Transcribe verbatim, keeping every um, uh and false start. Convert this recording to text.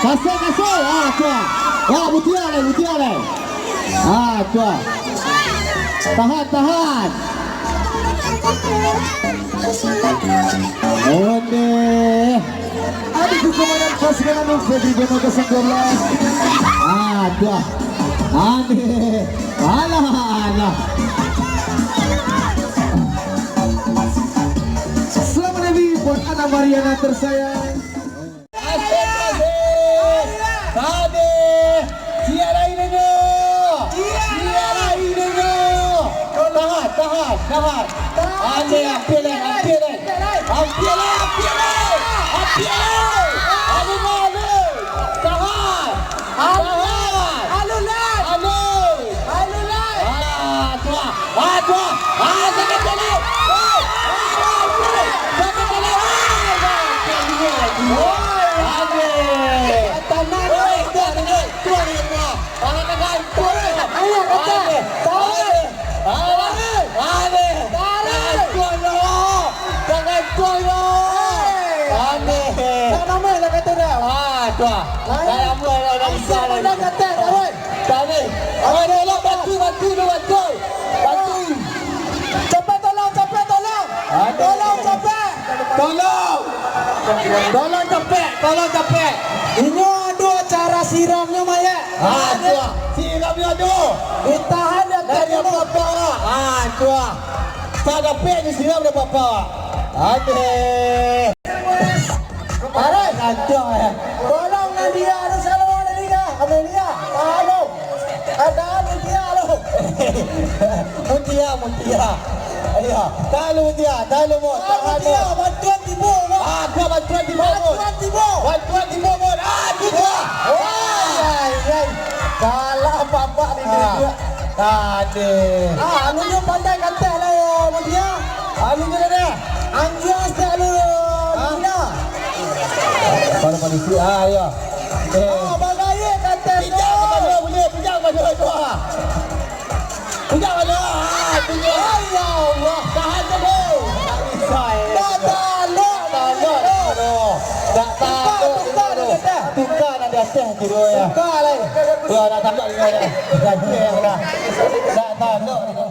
Kasih, kasih. Ah, tu. Ah, butia lai, butia lai. Ah, tu. Tahan, tahan. Onde. Adik komandan pasukan Febri Beno kosong dua belas. Ah, tu. Aneh. Alah, alah. Selamat hari buat anak Mariana tersayang. Asik, asik. Tadeh. Siap lai, Nino. Siap lai, Nino. Tahan, tahan, tahan. Aneh, ampia lai, ampia lai. Ampia lai, ampia lai. Ampia lai. Aduh, aduh. Tahan. Tahan. Alun lai. Alun. Alun lai. Ah, tuah. Ah, tuah. Ah, sakik tadi. Hei. Ah, sakik tadi. Ah, sakik tadi. Ah, sakik tadi. Aduh. Tanah. Hei, tuah, tuah, tuah. Alah, tagantuang. Ayo, kata. Aduh. Aduh. Aduh. Tarik. Tagantuang, yo. Tagantuang, yo. Hei. Aduh. Tak nama lah kata dah. Ah, tuah. Ayo. Tak nama lah, dah bisa lah. Dah kata, tak boleh. Tadi. Okey, okey, okey. Bantu, bantu, bantu. Bantu. Capek, tolong, capek, tolong. Aduh. Tolong, capek. Tolong. Tolong capek, tolong capek. Inyo ado acara siramnyo, Mayek. Ah, tu. Siramnyo ado. Ditahan di ateh dulu. Dari apa-apa. Ah, tu. Tak dapek disiram dek apa-apa. Aduh. Tarik. Kacau, eh. Tolong Nadia, ada salah Nadia. Amelia, tolong. Ada Nadia, tolong. Mutia, Mutia. Iya, talu Mutia, talu, Mut. Ah, Mutia, bantuan tibo, Mut. Ah, kuat bantuan tibo, Mut. Bantuan tibo. Bantuan tibo, Mut. Ah, tu, tu. Wah, ai, ai. Salah bapak ni, ah. Dia. Tadi. Ah, anu nyo pandai kateh lah, yo, Mutia. Anu nyo dah. Anjuang setiap lu, ah. Mutia. Pada manusia, ah, ya. Eh. Ah, bagaya kateh tu. Pinjam kepada boleh, pinjam kepada tu, ah. Pinjam kepada, ah, pinjam. Oh, ya Allah. Tahan tu, bro. Tak bisa, eh. Tak talok. Tak talok, bro. Tak talok, bro. Tukar, tukar, tukar. Tukar nak di atas tu, bro, ya. Tukar, lai. Bro, nak tambah lagi, ya. Tak talok, bro.